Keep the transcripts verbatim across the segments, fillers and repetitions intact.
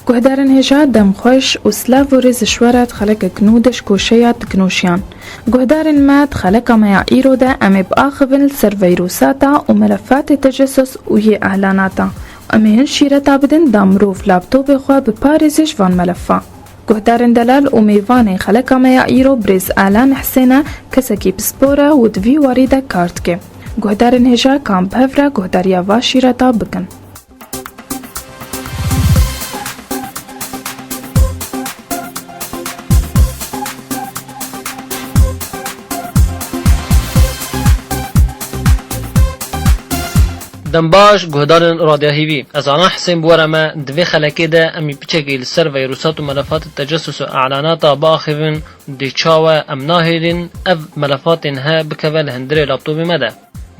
Guhdarên hêja dem xweş û silav û rêz ji we re di xelekek nû de ji koşeya teknoşiyan. Guhdarên me, di xeleka me ya îro de em ê biaxivin li ser veyrûsata û melefatê tecasus û yê elanata. Em ê hin şîreta bidin da mirov laptopê xwe biparêze ji van melefa. Guhdarên delal û mêvanê xeleka me ya îro birêz Alan Hesên e, kesekî pispor e û di vî warî de kar dike. Guhdarên hêja kan bi hev re guhdariya va şîreta bikin. Dem baş, guhdarên Radya Hîvî. Ez Alan Hesên bi we re me. Di vê xelekê de em ê piçekê li ser veyrûsat û melefatê tecasus û elanata biaxivin. Dê çawa em nahêlin ev melefatên he bikeve li hundirê laptopê me de.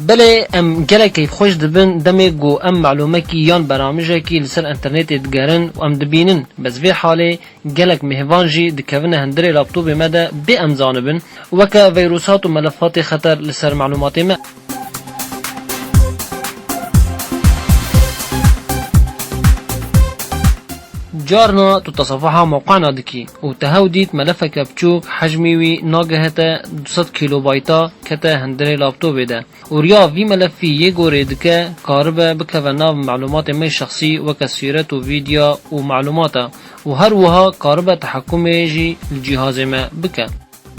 Belê, em gelek keyfxweş dibin demê ku em malûmekî yan bernamijekî li ser înternetê digerin û em dibînin. Bes vê halê gelek mêvan jî dikevine hundirê laptopê me de bê em zanibin, weke veyrûsat û melefatê xeter li ser malûmatê me. Carna tu tesafuha mewqana dikî û te hew dît melefeke biçûk hecmî wî nagehete du sed kîlobayta kete hundirê laptopê de. Û riya vî melefî yê gorê dike, karibe bikeve nav malûmatê me şexsî, weke sîret û vîdya û malûmata û her wiha karibe tehekumê jî li cîhazê me bike.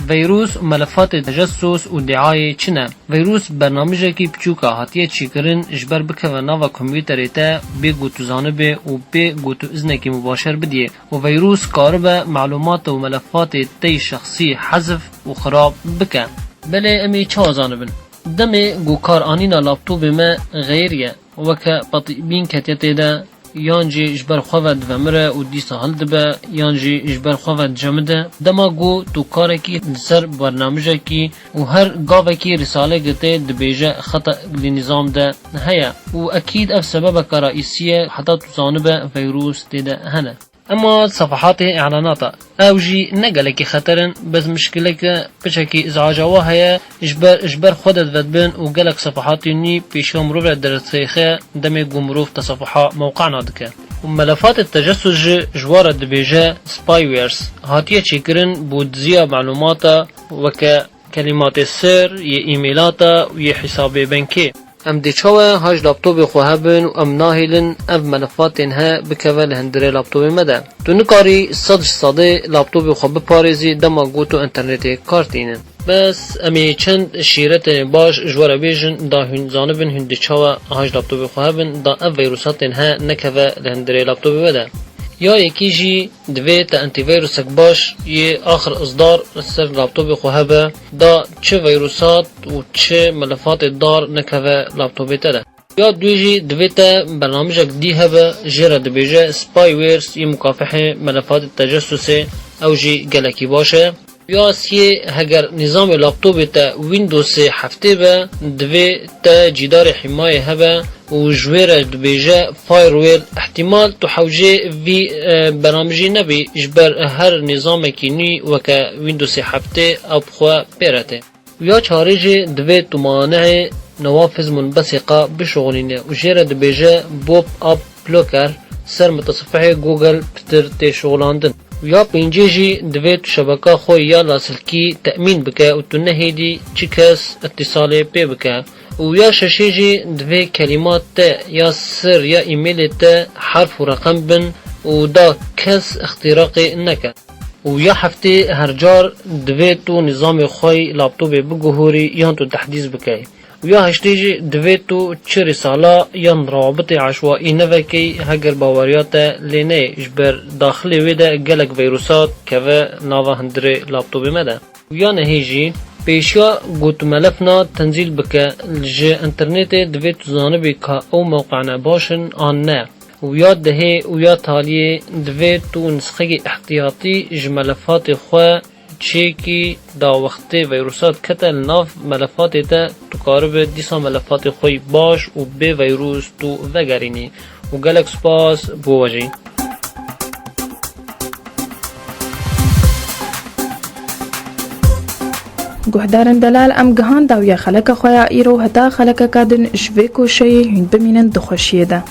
Veyrûs, melefatê tecasus û diayê çi ne? Veyrûs bernamijekî biçûk e hatiye çêkirin ji ber bikeve nava kompûterê te bê ku tu zanibê û bê ku tu iznekî mubaşer bidiyê û veyrûs karibe malûmat û melefatê te yê şexsî hezf û xirab bike. Belê, em ê çawa zanibin? Demê ku kar anîna laptopê me xeyr ye, weke petîbîn ketiye tê de, yan jî ji ber xwe ve divemire û dîsa hildibe, yan jî ji ber xwe ve dijemide. Dema ku tu karekî li ser bernamijekî û her gavekî rîsaleke tê dibêje xeta li nîzam de heye û ekîd ev sebebeke raîsî ye heta tu zanibe veyrûs tê de hene. Ema sefahatê îlanata, ew jî ne gelekî xeter in, bes mişkileke piçekî îzaca wa heye, ji ber, ji ber xwe de divedibin û gelek sefahatê nî pêşiya mirov re dertêxe demê ku mirov tesafuha mewqana dike. Û melefatê tecasus jî ji wa re dibêje spywares, hatiye çêkirin bo diziya malûmata weke kelîmatê sir, yê îmêlata û yê hesabê benkê. Em dê çawa ha ji laptopê xwe hebin û em nahêlin ev melefatên he bikeve li hundirê laptopê me de? Tu nikarî sed ji sedê laptopê xwe biparêzî dema ku tu înternetê kar tînin. Bes em ê çend şîretên baş ji we re bêjin, da hûn zanibin hûn dê çawa ha ji laptopê xwe hebin, da ev veyrûsatên he nekeve li hundirê laptopê we de. Ya yekî jî, divê te antîvîrusek baş yê axir îsdar li ser laptopê xwe hebe, da çi vîrusat û çi melefatê dar nekeve laptopê te de. Ya duyê jî, divê te bernamijek dî hebe, jê re dibêje spyware yê mukafehê melefatê tecasusê, ew jî gelekî baş e. Ya siyê, heger nîzamê laptopê te Windowsê heftê be, divê te cîdarê hîmayê hebe û ji wê re dibêje firewall. Îhtîmal tu hewcê vî, e, bernamijî nebî, ji ber her nîzamekî nû weke Windowsê heftê ew bi xwe pê re tê. Û ya çarê jî, divê tu manehê newafizmun besêqa bişuxulîne û jê re dibêje pop-up blocker, ser mitesifehê Google pitir tê şuxulandin. Û ya pêncê jî, divê tu şebeka xwe ya lasilkî temîn bike û tu nehêlî çi kes îtîsalê pê bike. Û ya şeşê jî, divê kelîmat te ya sir ya îmêlê te herf û reqem bin û da kes îxtîraqê neke. Û ya heftê, her car divê tu nîzamê xwe yê laptopê biguhorî yan tu tehdîs bikey. Û ya heştê jî, divê tu çi rîsala yan rawabitê eşwaî nevekey, heger baweriya te lê neyê, ji ber daxilê wê de gelek vîrusat keve nava hundirê laptopê me de. Û ya nehê jî, pêşiya ku tu melefna tenzîl bike, ji înternetê divê tu zanibî ka ew mewqene baş in an ne. Û ya dehê û ya taliyê, divê tu nisxekî îhtiyatî ji melefatê xwe çêkî, da wextê vîrusat kete li nav melefatê te, tu karibe dîsa melefatê xwe yê baş û bê vîrus tu vegerînî. Û gelek spas bo we jî. Guhdarên delal, em gihan dawiya xeleka xwe ya îro, heta xelekeka din ji vê koşeyê hûn bimînin di xweşiyê de.